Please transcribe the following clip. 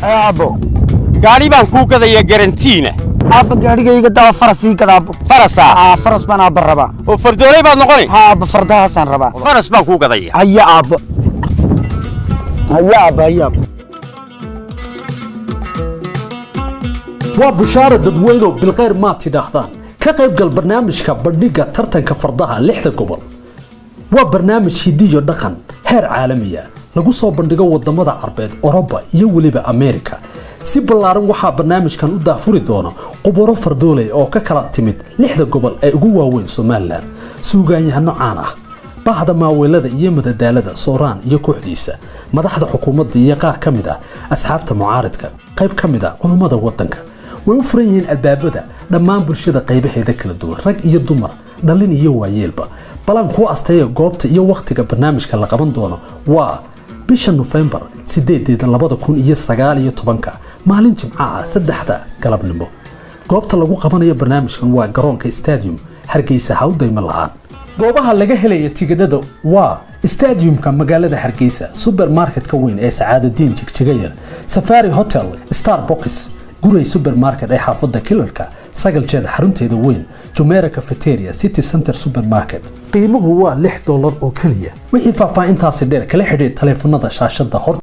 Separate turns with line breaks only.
Aabbo.
Gaadhi baan kuu gadaya garantiina.
Aabba, gaadhigayga daa, faras ii gada, aabbo.
Farasaa?
Aa, faras baan, aabba, rabaa.
Oo fardooley baad noqoni?
Ha, aabba, fardahaasaan rabaa.
Faras baan kuu gadaya.
Haya, aabbo, haya, aabbo, haya, aabbo.
Waa bushaara dadweynow, bilkhayr maad tidhaahdaan. Ka qaybgal barnaamijka bandhigga tartanka fardaha lixda gobol. Waa barnaamij hidiyo dhaqan heer caalamiya lagu soo bandhigo wadamada Carbeed, Oroba iyo weliba Ameerika. Si ballaaran waxaa barnaamijkan u daahfuri doona khubaro fardooley oo ka kala timid lixda gobol ee ugu waaweyn Somalilan, suugaanyahano caan ah, bahda maaweelada iyo madadaalada Sooraan iyo kooxdiisa, madaxda xukuumadda iyo qaar ka mid ah asxaabta mucaaridka, qayb ka mid ah culummada waddanka. Way u furan yihiin albaabada dhammaan bulshada qaybaheeda kala duwan, rag iyo dumar, dhallin iyo waayeelba. Balan kuu asteeya goobta iyo wakhtiga barnaamijka la qaban doono waa bisha Nofembar 8-deeda 2019-ka, maalin Jimco ah, 3-da galabnimo. Goobta lagu qabanayo barnaamijkan waa garoonka Stadium Hargeysa. Hawdayma lahaan. Goobaha laga helaya tigidhada waa stadiumka magaalada Hargeysa, supermarketka weyn ee Sacaadadiin Jigjigayar, Safari Hotel, Starbox, Guray Supermarket ee xaafadda Kilarka, Sagaljeed xarunteeda weyn, Jumeera Cafeteria, City Center Supermarket. Qiimuhu waa $6 oo keliya. Wixii faahfaahintaasi dheer kala xidhiir taleefanada shaashada hor.